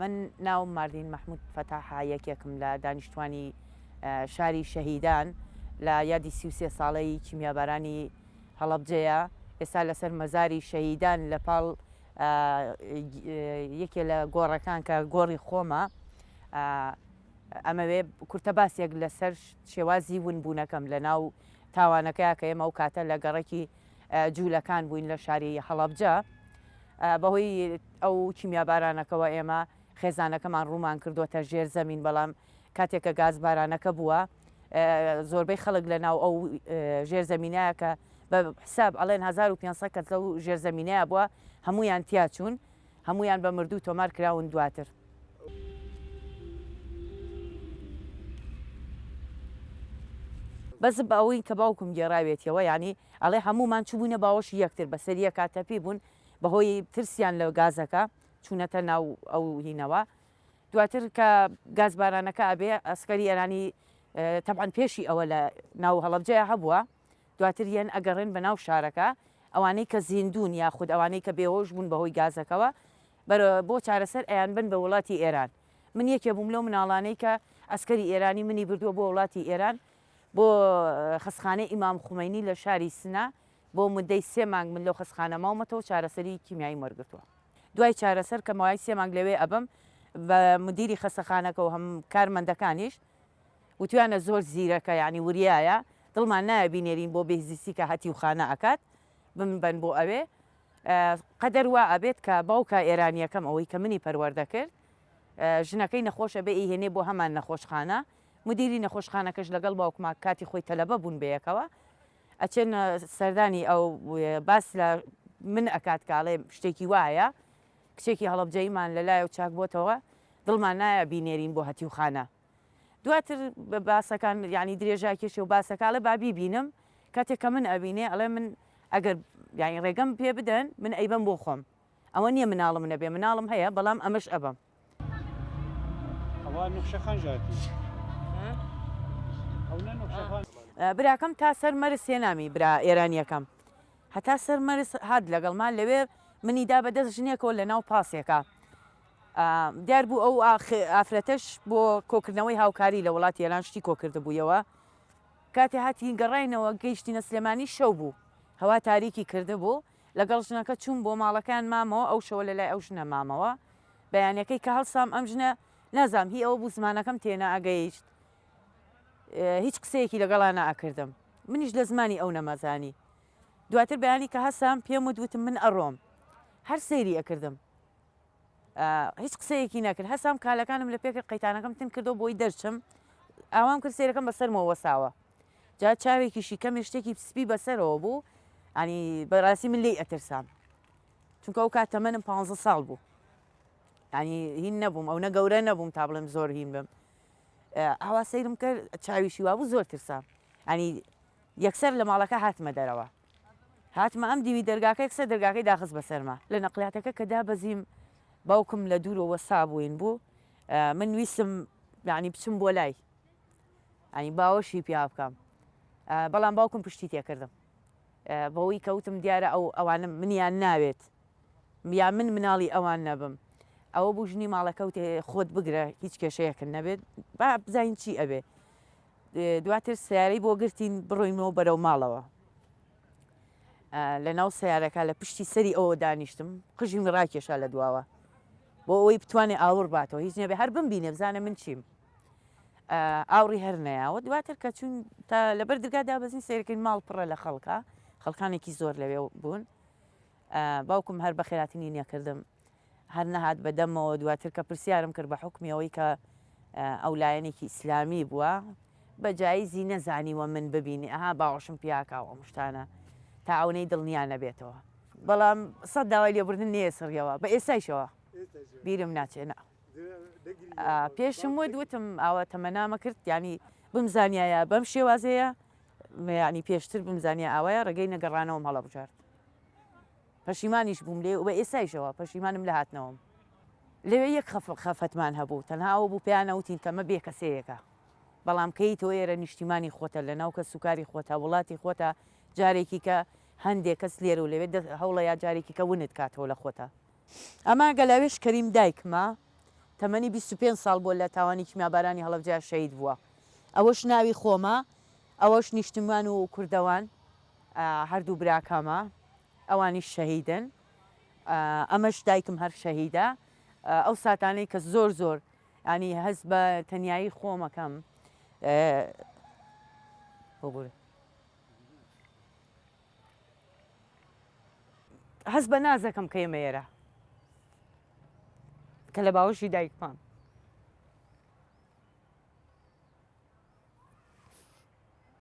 من ناوم ماردین مەحمود فەتاحە یەکێکم لە دانیشتوانی شاری شەهیدان لە یادی 33 ساڵەی کیمیابارانی هەڵەبجەیە ئێستا لەسەر مەزاری شەهیدان لە پاڵ یەکێ لە گۆڕەکان کە گۆڕی خۆمە ئەمەوێ کورتە باسێک لەسەر شێوازی ونبوونەکەم لە ناو تاوانەکەیا کە ئێمە ئەو کاتە لە گەڕەکی جوولەکان بووین لە شاری هەڵەبجە بەهۆی ئەو کیمیابارانەکەوە ئێمە خێزانەکەمان ڕوومان کردووەتە ژێر زەمین بەڵام کاتێک کە گازبارانەکە بووە زۆربەی خەڵک لە ناو ئەو ژێر زەمینایە کە بە حساب ئەڵێن 1500 کەس لەو ژێر زەمینەیە بووە هەمویان تیاچوون هەمویان بە مردوو تۆمار کراون دواتر. بەس بە ئەوەی کە باوکم گێڕاوێتیەوە یانی ئەڵێ هەموومان چووبووینە باوەشی یەکتر بەسەر یەکا تەپی بوون بەهۆی ترسیان لە گازەکە چوونەتە ناو ئەو هینەوە دواتر کە گازبارانەکە ئەبێ ئەسکەری ئێرانی تەبعەن پێشی ئەوە لە ناو هەڵەبجەیە هەبووە دواتر یەن ئەگەڕێن بە ناو شارەکە ئەوانەی کە زیندوون یاخود ئەوانەی کە بێهۆش بوون بەهۆی گازەکەوە بەرە بۆ چارەسەر ئەیانبەن بە وڵاتی ئێران. من یەکێ بووم لەو مناڵانەی کە عەسکەری ئێرانی منی بردووە بۆ وڵاتی ئێران بۆ خەستخانەی ئیمام خومەینی لە شاری سنە بۆ مودەی سێ مانگ من لەو خەستخانە ماومەتەوە چارەسەری کیمیاییم وەرگرتووە. دوای چارەسەر کە ماوەی سێ مانگ لەوێ ئەبم بە مودیری خەستەخانەکە و هەم کارمەندەکانیش وتویانە زۆر زیرەکە یانی وریایە دڵمان نایە بینێرین بۆ بێهزیستی کە هەتیوخانە ئەکات بمبەن بۆ ئەوێ قەدەر وا ئەبێت کە باوکە ئێرانیەکەم ئەوەی کە منی پەروەردە کرد ژنەکەی نەخۆش ئەبێ ئەیهێنێ بۆ هەمان نەخۆشخانە مدیری نەخۆشخانەکەش لەگەڵ باوکما کاتی خۆی تەلەبە بوون بەیەکەوە ئەچێن سەردانی ئەو باس لە من ئەکات کاڵێ شتێکی وایە کچێکی هەڵەبجەیمان لەلایە و چاک بۆتەوە دڵمان نایە بینێرین بۆ هەتیوخانە دواتر باسەکان یانی درێژە کێشێ و باسەکە ئەڵێ با بیبینم کاتێک کە من ئەبینێ ئەڵێ من ئەگەر یانی ڕێگەم پێ بدەن من ئەیبەم بۆ خۆم ئەوە نییە مناڵم نەبێ مناڵم هەیە بەڵام ئەمەش ئەبەم. ئەوە نوخشەخان ژاتی ئەو نە نوخشەخان. براکەم تا سەر مەرز هێنامی برا ئێرانیەکەم هەتا سەر مەرز هات لەگەڵما لەوێ منی دا بە دەست ژنێکەوە لە ناو پاسێکا دیار بوو ئەو ئافرەتەش بۆ کۆکردنەوەی هاوکاری لە وڵاتی ئێران شتی کۆکردبوویەوە. کاتێ هاتین گەڕاینەوە گەیشتینە سلێمانی شەو بوو هەوا تاریکی کردبوو لەگەڵ ژنەکە چووم بۆ ماڵەکەیان مامەوە ئەو شەوە لەلای ئەو ژنە مامەوە بەیانەکەی کە هەڵسام ئەم ژنە نازام هی ئەوە بوو زمانەکەم تێنائەگەیشت هیچ قسەیەکی لەگەڵا نەئەکردم منیش لە زمانی ئەو نەمەزانی دواتر بەیانی کە هەسام پێم وت وتم من ئەڕۆم هەر سەیری ئەکردم هیچ قسەیەکی نەکرد هەسام کالەکانم لە پێکرد قەیتانەکەم تن کردەوە بۆی دەرچم ئاوام کرد سەیرەکەم بەسەرمەوە وەساوە جا چاوێکیشی کەمێ شتێکی سپی بەسەرەوە بوو ینی بەڕاستی من لێی ئەترسام چونکە ئەو کات تەمەنم پ ساڵ بوو ینی هین نەبووم ئەو نە گەورە نەبووم تا بڵێم زۆر هین بم ئاوا سەیرم کرد چاویشی وابوو زۆر ترسام ینی یەکسەر لە ماڵەکە هاتمە دەرەوە هاتمە ئەم دیوی دەرگاکە یەکسەر دەرگاکەی داخست بەسەرما. لە نەقلیاتەکە کە دابەزیم باوکم لە دوورەوە وەستابووین بوو من ویستم یانی بچم بۆ لای یانی باوەشی پیا بکەم بەڵام باوکم پشتی تێکردم بەوەی کەوتم دیارە ئەو ئەوانە منیان ناوێت یا من مناڵی ئەوان نەبم ئەوە بوو ژنی ماڵەکەوتێ خۆت بگرە هیچ کێشەیەکن نەبێت با بزانین چی ئەبێ دواتر سەیارەی بۆ گرتین بڕۆینەوە بەرەو ماڵەوە لە ناو سیارەکە لە پشتی سەری ئەوە دانیشتم قژیم ڕاکێشا لە دواوە بۆ ئەوەی بتوانێ ئاوڕ باتەوە هیچ نەبێ هەر بمبینێ بزانە من چیم ئاوڕی هەر نەیاوە دواتر کە چوون تا لەبەر درگا دابەزین سیرکردین ماڵ پڕە لە خەڵکە خەڵکانێکی زۆر لەوێ بوون باوکم هەر بەخێراتنی نەکردم هەر نەهات بە دەمەوە، دواتر کە پرسیارم کرد بە حوکمی ئەوەی کە ئەو لایەنێکی ئیسلامی بووە بە جایزی نەزانیوە من ببینێ ئەها باوەشم پیاکا و ئەم شتانە تا ئەونەی دڵنیا نەبێتەوە بەڵام سەد داوای لێبوردن نەیەسڕیەوە بە ئێستایشەوە بیرم ناچێ نا پێشم وت وتم ئاوا تەمەنامە کرد یانی بمزانیایە بەم شێوازەیە یانی پێشتر بمزانیا ئاوایە ڕێگەی نەگەڕانەوەم هەڵەبژارد. پەشیمانیش بووم لێی و بە ئێستایشەوە پەشیمانم لە هاتنەوەم. لەوێ یەک خەفەتمان هەبوو، تەنها ئەوە بوو پێیان ئەوتین کە مە بێکەسەیەکە. بەڵام کەی تۆ ئێرە نیشتیمانی خۆتە، لە ناو کەسوکاری خۆتا، وڵاتی خۆتا، جارێکی کە هەندێ کەس لێرە و لەوێ هەوڵەیا جارێکی کە ونت کاتەوە لە خۆتا. ئەمە گەلاوێژ کەریم دایکمە. تەمەنی 25 ساڵ بووە لە تاوانی کیمیابارانی هەڵەبجە شەهید بووە. ئەوەش ناوی خۆمە، ئەوەش نیشتمان و کوردەوان هەردوو براکەمە، ئەوانیش شەهیدن. ئەمەش دایکم هەر شەهیدە. ئەو ساتانەی کە زۆر زۆر ینی هەست بە تەنیایی خۆمەکەم ببورە. هەست بە نازەکەم کە ئێمە ئێرە کە لە باوەشی دایکمان.